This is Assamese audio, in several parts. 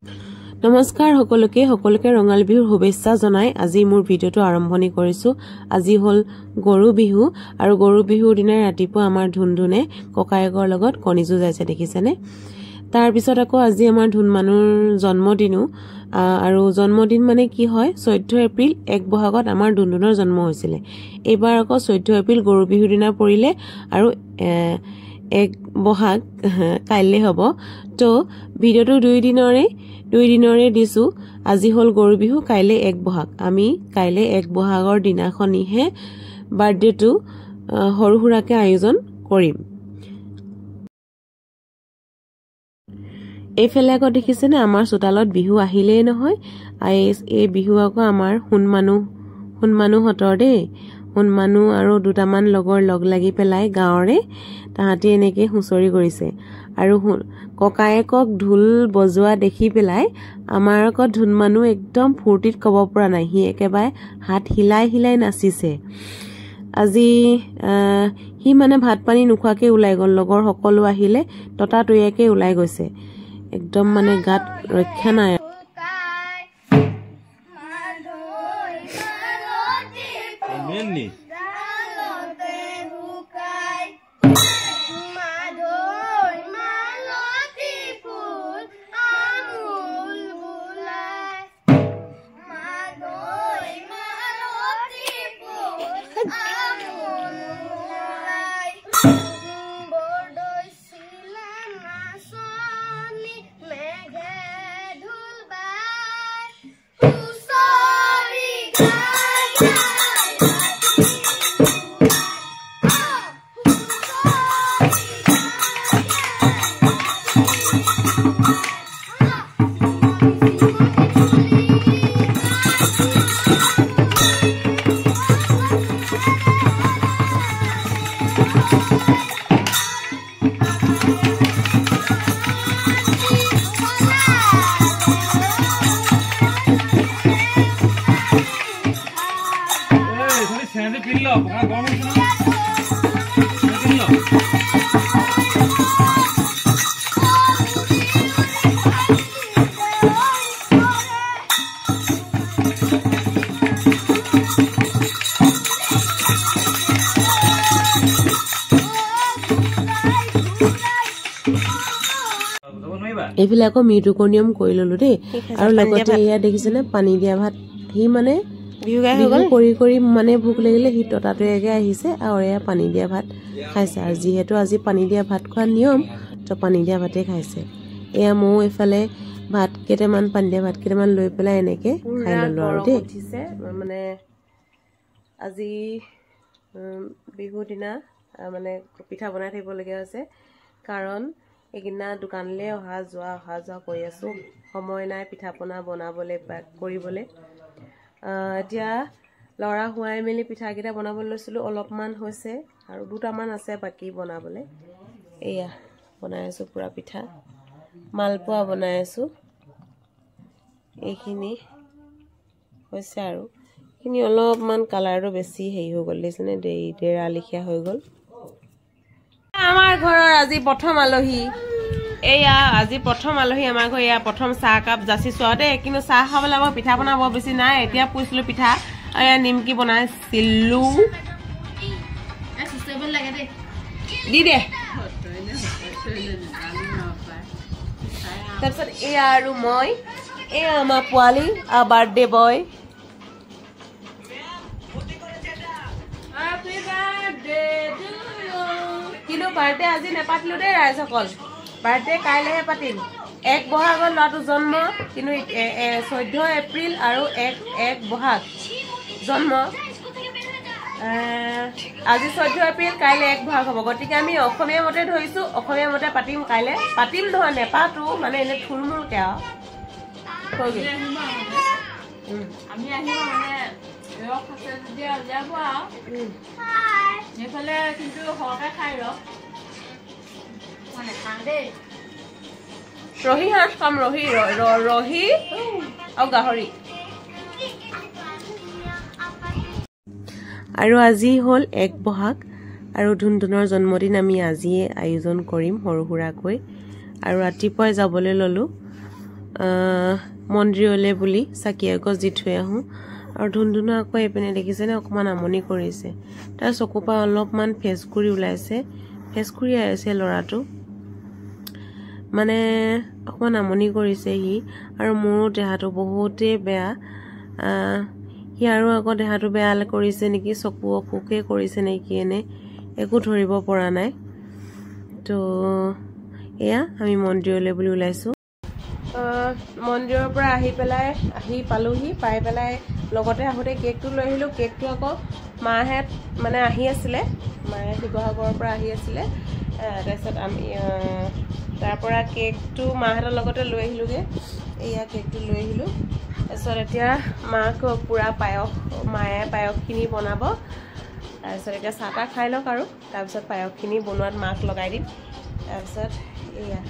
নমস্কাৰ সকলোকে সকলোকে ৰঙালী বিহুৰ শুভেচ্ছা জনাই আজি মোৰ ভিডিঅ'টো আৰম্ভণি কৰিছো। আজি হ'ল গৰু বিহু আৰু গৰু বিহুৰ দিনা ৰাতিপুৱা আমাৰ ধুনধুনে ককায়েকৰ লগত কণী যুঁজ আছে দেখিছেনে। তাৰ পিছত আকৌ আজি আমাৰ ধুন মানুৰ জন্মদিনো আৰু জন্মদিন মানে কি হয়, 14 এপ্ৰিল 1 বহাগত আমাৰ ধুনধুনৰ জন্ম হৈছিলে। এইবাৰ আকৌ 14 এপ্ৰিল গৰু বিহুৰ দিনা পৰিলে আৰু 1 বহাগ কাইলৈ হ'ব। তো ভিডিঅ'টো দুই দিনৰে দিছো। আজি হ'ল গৰু বিহু, কাইলৈ 1 বহাগ। আমি কাইলৈ 1 বহাগৰ দিনাখনিহে বাৰ্থডেটো সৰু সুৰাকৈ আয়োজন কৰিম। এইফালে আকৌ দেখিছেনে আমাৰ চোতালত বিহু আহিলেই নহয়। এই বিহু আকৌ আমাৰ সোণমানুহঁতৰ দেই, সোণমানু আৰু দুটামান লগৰ লগ লাগি পেলাই গাঁৱৰে তাহাঁতি এনেকৈ হুঁচৰি কৰিছে। আৰু ককায়েকক ঢোল বজোৱা দেখি পেলাই আমাৰ আকৌ ধুনমানু একদম ফূৰ্তিত ক'ব পৰা নাই, সি একেবাৰে হাত হিলাই হিলাই নাচিছে। আজি সি মানে ভাত পানী নোখোৱাকৈ ওলাই গ'ল, লগৰ সকলো আহিলে ততাতৈয়াকৈ ওলাই গৈছে, একদম মানে গাত ৰক্ষা নাই। এইফালে আকৌ মৃত্যুকৰ নিয়ম কৰি ললো দেই। আৰু লগতে এয়া দেখিছেনে পানী দিয়া ভাত, সি মানে বিহু কৰি কৰি মানে ভোক লাগিলে সি ততাতৈয়াকৈ আহিছে আৰু এয়া পানী দিয়া ভাত খাইছে। আৰু যিহেতু আজি পানী দিয়া ভাত খোৱা নিয়ম, তো পানী দিয়া ভাতেই খাইছে। এয়া ময়ো এইফালে ভাত কেইটামান, পানী দিয়া ভাত কেইটামান লৈ পেলাই এনেকৈ খাই ললো আৰু দেই। উঠিছে মানে আজি বিহুৰ দিনা মানে পিঠা বনাই থাকিবলগীয়া হৈছে, কাৰণ এইকেইদিনা দোকানলৈ অহা যোৱা কৰি আছোঁ, সময় নাই পিঠা পনা বনাবলৈ বা কৰিবলৈ। এতিয়া ল'ৰা শুৱাই মেলি পিঠাকেইটা বনাবলৈ লৈছিলোঁ, অলপমান হৈছে আৰু দুটামান আছে বাকী বনাবলৈ। এয়া বনাই আছোঁ পূৰা পিঠা, মালপোৱা বনাই আছোঁ। এইখিনি হৈছে আৰু এইখিনি অলপমান কালাৰটো বেছি হেৰি হৈ গ'ল দেখিছেনে, ডেৰা লেখীয়া হৈ গ'ল। আমাৰ ঘৰৰ আজি প্ৰথম আলহী, এয়া আজি প্ৰথম আলহী আমাৰ ঘৰ। এয়া প্ৰথম চাহ কাপ যাচিছোঁ আৰু দেই, কিন্তু চাহ খাবলৈ আকৌ পিঠা পনা বৰ বেছি নাই। এতিয়া পুৰিছিলোঁ পিঠা আৰু এয়া নিমকি বনাইছিলোঁ। দি দে। তাৰপিছত এয়া আৰু মই, এয়া আমাৰ পোৱালি আৰু বাৰ্থডে বয়। কিন্তু বাৰ্থডে আজি নাপাতিলো দেই ৰাইজসকল, বাৰ্থডে কাইলৈহে পাতিম। 1 বহাগত ল'ৰাটো জন্ম, কিন্তু 14 এপ্ৰিল আৰু 1 বহাগ জন্ম। আজি 14 এপ্ৰিল, কাইলৈ 1 বহাগ হ'ব। গতিকে আমি অসমীয়া মতে ধৰিছোঁ, অসমীয়া মতে পাতিম কাইলৈ। পাতিম নহয়, নেপাতো, মানে এনেই থুলমূলকৈ আৰু। ৰহি হাঁহ খাম, ৰহি ৰহি আৰু গাহৰি। আৰু আজি হ'ল 1 বহাগ আৰু ধুনধুনৰ জন্মদিন আমি আজিয়ে আয়োজন কৰিম সৰু সুৰাকৈ। আৰু ৰাতিপুৱাই যাবলৈ ল'লোঁ। মন্দিৰলৈ বুলি চাকি এগছ দি থৈ আহোঁ। আৰু ধুনধুনা আকৌ এইপিনে দেখিছেনে অকণমান আমনি কৰিছে, তাৰ চকুৰ পৰা অলপমান ফেচকুৰি ওলাইছে, ফেচকুৰি আছে ল'ৰাটো, মানে অকণমান আমনি কৰিছে সি। আৰু মোৰো দেহাটো বহুতেই বেয়া, সি আৰু আকৌ দেহাটো বেয়া কৰিছে নেকি, চকু অসুখে কৰিছে নেকি, এনে একো ধৰিব পৰা নাই। তো এয়া আমি মন্দিৰলৈ বুলি ওলাইছোঁ। মন্দিৰৰ পৰা আহি পেলাই আহি পালোহি, পাই পেলাই লগতে আহোঁতে কেকটো লৈ আহিলোঁ। কেকটো আকৌ মাহেঁত মানে আহি আছিলে, মায়ে শিৱসাগৰৰ পৰা আহি আছিলে। তাৰপিছত আমি তাৰ পৰা কেকটো মাহঁতৰ লগতে লৈ আহিলোঁগৈ। এয়া কেকটো লৈ আহিলোঁ। তাৰপিছত এতিয়া মাক পূৰা পায়স, মায়ে পায়সখিনি বনাব। তাৰপিছত এতিয়া চাহ তাহ খাই লওক আৰু তাৰপিছত পায়সখিনি বনোৱাত মাক লগাই দিম। তাৰপিছত এয়া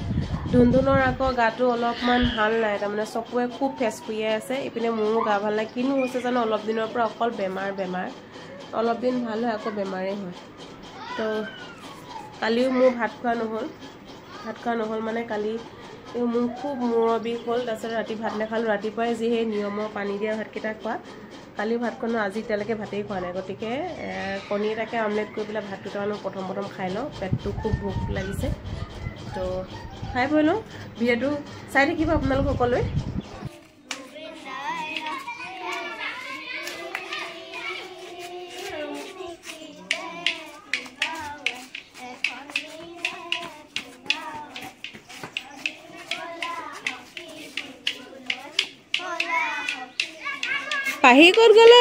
ধুনধুনৰ আকৌ গাটো অলপমান ভাল নাই, তাৰমানে চকুৱে খুব ফেচকুৰিয়াই আছে। ইপিনে মোৰো গা ভাল নাই, কিনো হৈছে জানো, অলপ দিনৰ পৰা অকল বেমাৰ বেমাৰ, অলপ দিন ভাল হয় আকৌ বেমাৰেই হয়। তো কালিও মোৰ ভাত খোৱা নহ'ল, ভাত খোৱা নহ'ল মানে কালি মোৰ খুব মূৰৰ বিষ হ'ল। তাৰপিছত ৰাতি ভাত নাখালোঁ, ৰাতিপুৱাই যি সেই নিয়মৰ পানী দিয়া ভাতকেইটা খোৱা, কালি ভাত খোৱা, আজি এতিয়ালৈকে ভাতেই খোৱা নাই। গতিকে কণী এটাকে অমলেট কৰি পেলাই ভাত দুটামান প্ৰথম প্ৰথম খাই লওঁ, পেটটো খুব ভোক লাগিছে। তো খাই বৈ লওঁ, ভিডিঅ'টো চাই থাকিব আপোনালোক সকলোৱে। পাহি ক'ত গ'ল?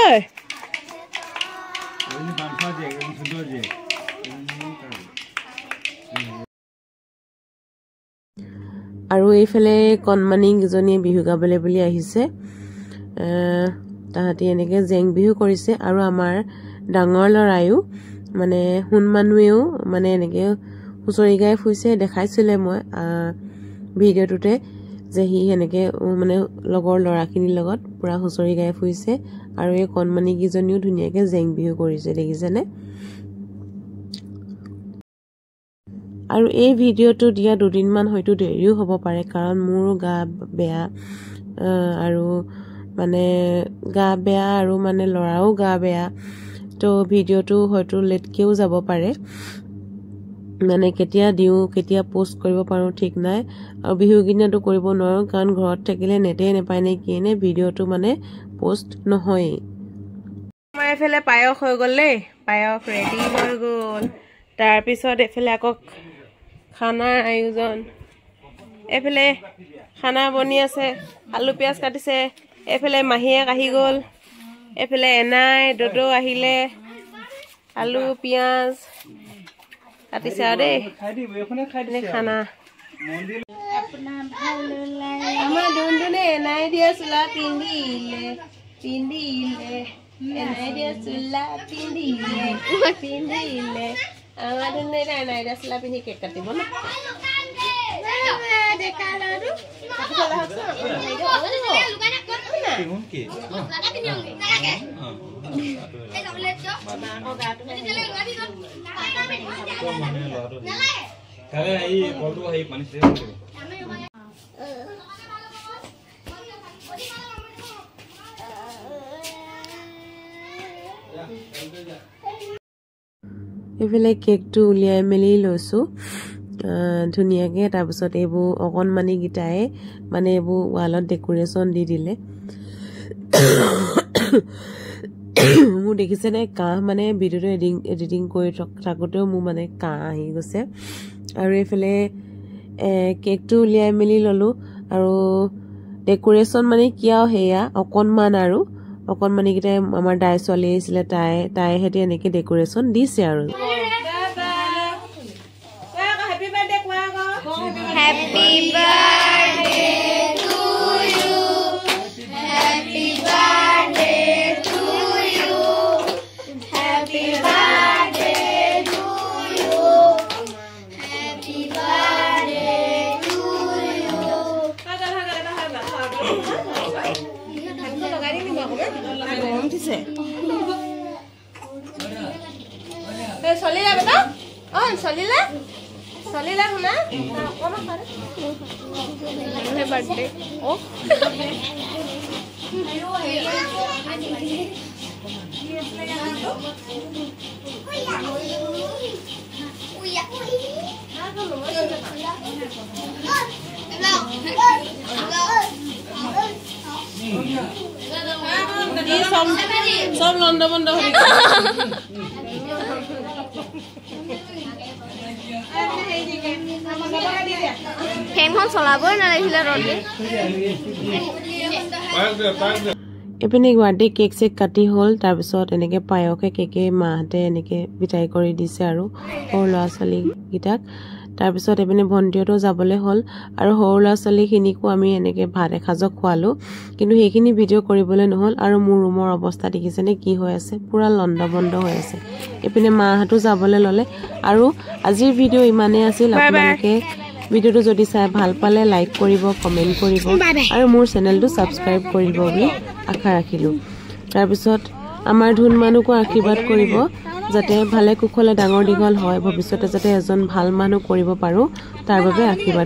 আৰু এইফালে কণমানি কেইজনীয়ে বিহু গাবলৈ বুলি আহিছে, তাহাঁতি এনেকৈ জেং বিহু কৰিছে। আৰু আমাৰ ডাঙৰ ল'ৰায়ো মানে সোণমানুৱেও মানে এনেকৈ হুঁচৰি গাই ফুৰিছে, দেখাইছিলে মই ভিডিঅ'টোতে যে সি সেনেকৈ মানে লগৰ ল'ৰাখিনিৰ লগত পূৰা হুঁচৰি গাই ফুৰিছে। আৰু এই কণমানিকেইজনীও ধুনীয়াকৈ জেং বিহু কৰিছে, দেখিছেনে? আৰু এই ভিডিঅ'টো দিয়া দুদিনমান হয়তো দেৰিও হ'ব পাৰে, কাৰণ মোৰো গা বেয়া আৰু মানে গা বেয়া আৰু মানে ল'ৰাও গা বেয়া, তো ভিডিঅ'টো হয়তো লেটকৈও যাব পাৰে। মানে কেতিয়া দিওঁ কেতিয়া পোষ্ট কৰিব পাৰোঁ ঠিক নাই। আৰু বিহুকেইদিনাতো কৰিব নোৱাৰোঁ, কাৰণ ঘৰত থাকিলে নেটেই নাপায় নে কি, নে ভিডিঅ'টো মানে পোষ্ট নহয়েই। আমাৰ এইফালে পায়স হৈ গ'ল দেই, পায়স ৰেডি হৈ গ'ল। তাৰপিছত এইফালে আকৌ খানাৰ আয়োজন, এইফালে খানা বনি আছে, আলু পিঁয়াজ কাটিছে। এইফালে মাহীয়েক আহি গ'ল, এইফালে এনাই দদৌ আহিলে, আলু পিঁয়াজ কাটিছে আৰু দেই খানা। আমাৰ ধুনধুনে এনাই দিয়া চোলা পিন্ধিলে, পিন্ধিলে এনাই দিয়া চোলা পিন্ধিলে, পিন্ধিলে। আমাৰ ধুনুৱে এনাই দিয়া চোলা পিন্ধি কেক কাটিব ন। এইফালে কেকটো উলিয়াই মেলি লৈছোঁ ধুনীয়াকৈ। তাৰপিছত এইবোৰ অকণমানিকেইটাই মানে এইবোৰ ৱালত ডেক'ৰেশ্যন দি দিলে। মোৰ দেখিছেনে কাহ, মানে ভিডিঅ'টো এডিটিং কৰি থাকোঁতেও মোৰ মানে কাহ আহি গৈছে। আৰু এইফালে কেকটো উলিয়াই মেলি ল'লোঁ। আৰু ডেক'ৰেশ্যন মানে কি আৰু সেয়া অকণমান আৰু অকণমানিকেইটাই আমাৰ দাই ছোৱালী আহিছিলে, তাই সেঁতি এনেকৈ ডেক'ৰেশ্যন দিছে আৰু। Happy birthday to you. Happy birthday to you. Happy birthday to you. Happy birthday to you. চলিলা বেটা, অ চলিলা। চলিলে শুনা অকণমান। বাৰ্থডে অ। চব লণ্ড বন্ধ হৈ। ফেনখন চলাবই নালাগিছিলে ৰ'দ। এইপিনে বাৰ্থডে কেক চেক কাটি হ'ল। তাৰপিছত এনেকৈ পায়সে কেকে মাহঁতে এনেকৈ বিতাই কৰি দিছে আৰু সৰু ল'ৰা ছোৱালীকেইটাক। তাৰপিছত এইপিনে ভণ্টিহঁতো যাবলৈ হ'ল আৰু সৰু ল'ৰা ছোৱালীখিনিকো আমি এনেকৈ ভাত এসাঁজক খোৱালোঁ, কিন্তু সেইখিনি ভিডিঅ' কৰিবলৈ নহ'ল। আৰু মোৰ ৰুমৰ অৱস্থা দেখিছেনে কি হৈ আছে? পূৰা লণ্ড বণ্ড হৈ আছে। এইপিনে মাহঁতো যাবলৈ ল'লে। আৰু আজিৰ ভিডিঅ' ইমানেই আছিল। আপোনালোকে ভিডিঅ'টো যদি চাই ভাল পালে লাইক কৰিব, কমেণ্ট কৰিব আৰু মোৰ চেনেলটো ছাবস্ক্ৰাইব কৰিব বুলি আশা ৰাখিলোঁ। তাৰপিছত আমাৰ ধুন মানুহকো আশীৰ্বাদ কৰিব, যাতে ভালে কুশলে ডাঙৰ দীঘল হয়, ভৱিষ্যতে যাতে এজন ভাল মানুহ কৰিব পাৰোঁ তাৰ বাবে আশীৰ্বাদ।